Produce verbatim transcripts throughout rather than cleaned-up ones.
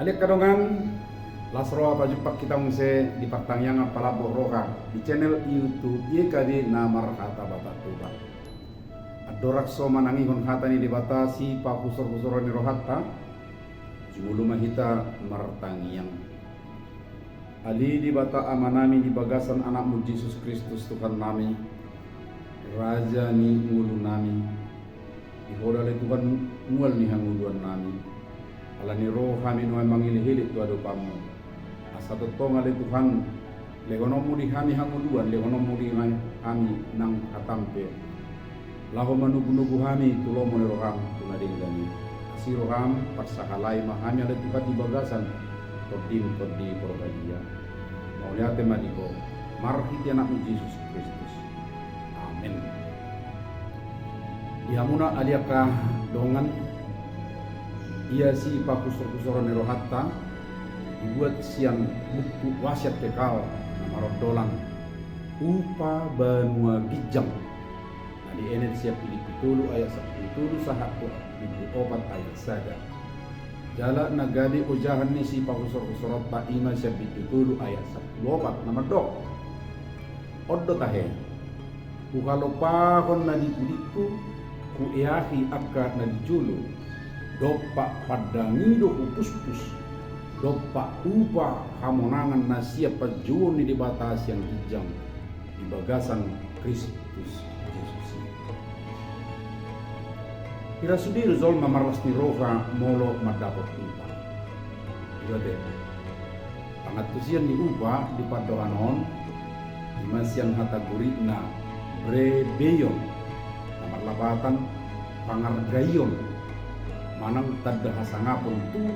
Angka dongan, las roha pajumpang hita muse di partangiangan palambok roha di channel YouTube Y K B na marhata Batak Toba. Andorang so manangihon hata ni Debata sipahusorhusoron ni rohanta, jumolo ma hita martangiang. Ale Debata Amanami, di bagasan Anakmu Jesus Kristus Tuhannami, Raja ni ngolunami, di Ho do ale Tuhan mual ni hangoluannami. Alani ro hami nuaeng mangelekelek tu adopanMu, asa tongtong ale Tuhan, lehononMu di hami hangoluan, lehononMu di hami nang hatam pe, laho manogunogu hami tu lomo ni rohaM tu na denggan i. Asi rohaM, parsahalai ma hami ale Tuhan di bagasan TondiM, Tondi Porbadia. Mauliate ma di Ho, marhite Anakmu Jesus Kristus. Amen. Di hamuna ale angka dongan, ia sipahusorhusoron ni rohanta dibuat sian buku Wasiat Kekal na marondolan Upa Banua Ginjang, na dienet sian Pilippi tolu ayat sampulu tolu sahat tu Pilippi opat ayat sada. Jala na gabe ojahan ni sipahusorhusoronta i ma sian Pilippi tolu ayat sampulu opat na mandok: On do tahe, huhalopahon na di pudingku, hueahi angka na di jolo, dompak pandangido hupuspus, dompak hupa hamonangan na sian panjouon ni Debata sian ginjang di bagasan Kristus Jesus i. Hira sude do jolma marlas ni roha molo mandapot upa. Iba te, pangantusion ni upa di pandohan on, i ma sian hata Gorikna brebeion, na marlapatan pangargaion, manang tanda hasangapon tu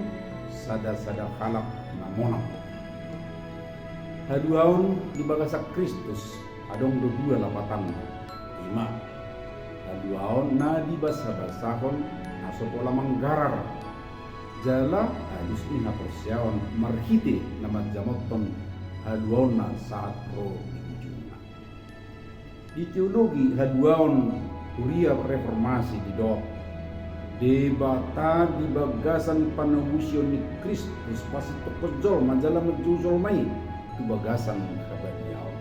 sadasada halak na monang. Haluaon di bagasan Kristus adong do dua lapatanna, i ma haluaon na dibasabasahon na so pola manggarar, jala alus ni haporseaon marhite na manjamothon haluaonna sahat ro di ujungna. Di teologi haluaon huria reformasi didok, Debata di bagasan panobusion ni Kristus pasintongkon jolma jala manjou jolma i tu bagasan habadiaon.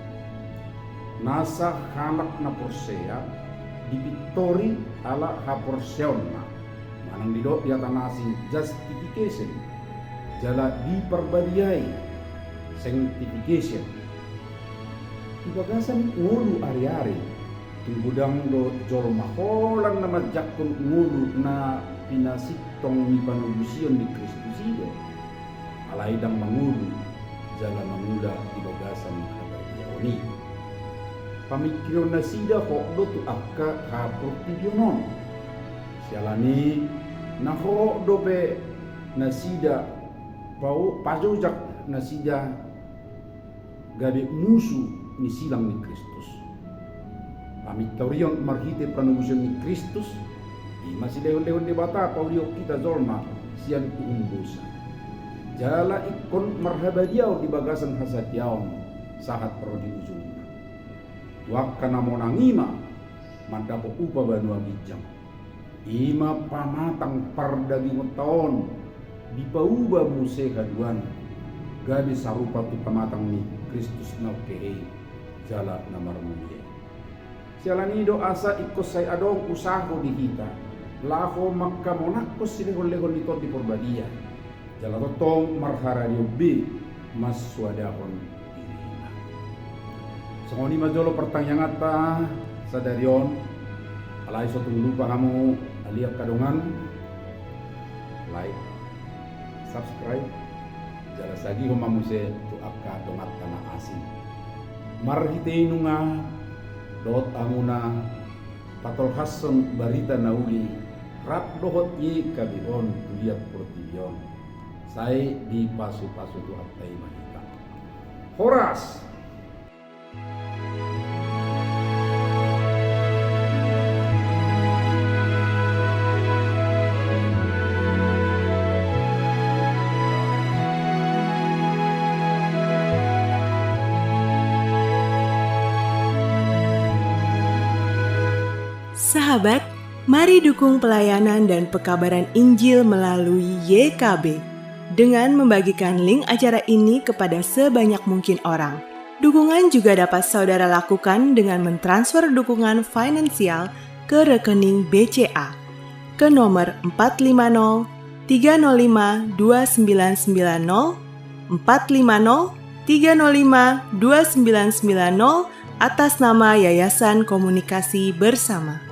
Nasa halak na porsea dipintori ala haporseaonna, manang didok di hata na asing justification, jala diparbadiai, sanctification. Di bagasan ngolu ariari, tung godang do jolma holan na manjangkon ngolu na pinasintong ni panobusion ni Kristus i do, alai ndang mangolu jala mangula di bagasan habadiaon i. Pamingkirion nasida hot do tu angka haportibion on. Siala ni na hot dope nasida pau-, pajojak nasida gabe musu ni silang ni Kristus. Pamintorion marhite panobusion ni Kristus, i ma silehonlehon Debata paulihon hita jolma sian uhum dosa. Jala ingkon marhabadiaon di bagasan hasatiaon sahat ro di ujungna. Tu angka na monang i ma mandapot upa banua ginjang. I ma pamatang pardagingonta on dipauba muse haduan, gabe sarupa tu pamatang ni Kristus na ungkehe i jala na marmulia i. Siala ni i do asa ingkon sai adong usaho di hita laho mangkamonangkon silehonlehon ni Tondi Porbadia. Jala tongtong marharadeon be mansoadahon dirina. Songon i ma jolo partangianganta sadari on, alai so tung lupa hamu ale angka dongan, like, subscribe, jala sagihon ma muse tu angka donganta na asing. Marhite i nunga dohot hamuna patolhashon barita na uli rap dohot Y K B on tu liat portibi on. Sai dipasupasu Tuhanta i ma hita. Horas! Sahabat, mari dukung pelayanan dan pekabaran Injil melalui Y K B. dengan membagikan link acara ini kepada sebanyak mungkin orang. Dukungan juga dapat saudara lakukan dengan mentransfer dukungan finansial ke rekening B C A ke nomor empat lima nol tiga nol lima dua sembilan sembilan nol, empat lima nol tiga nol lima dua sembilan sembilan nol, atas nama Yayasan Komunikasi Bersama.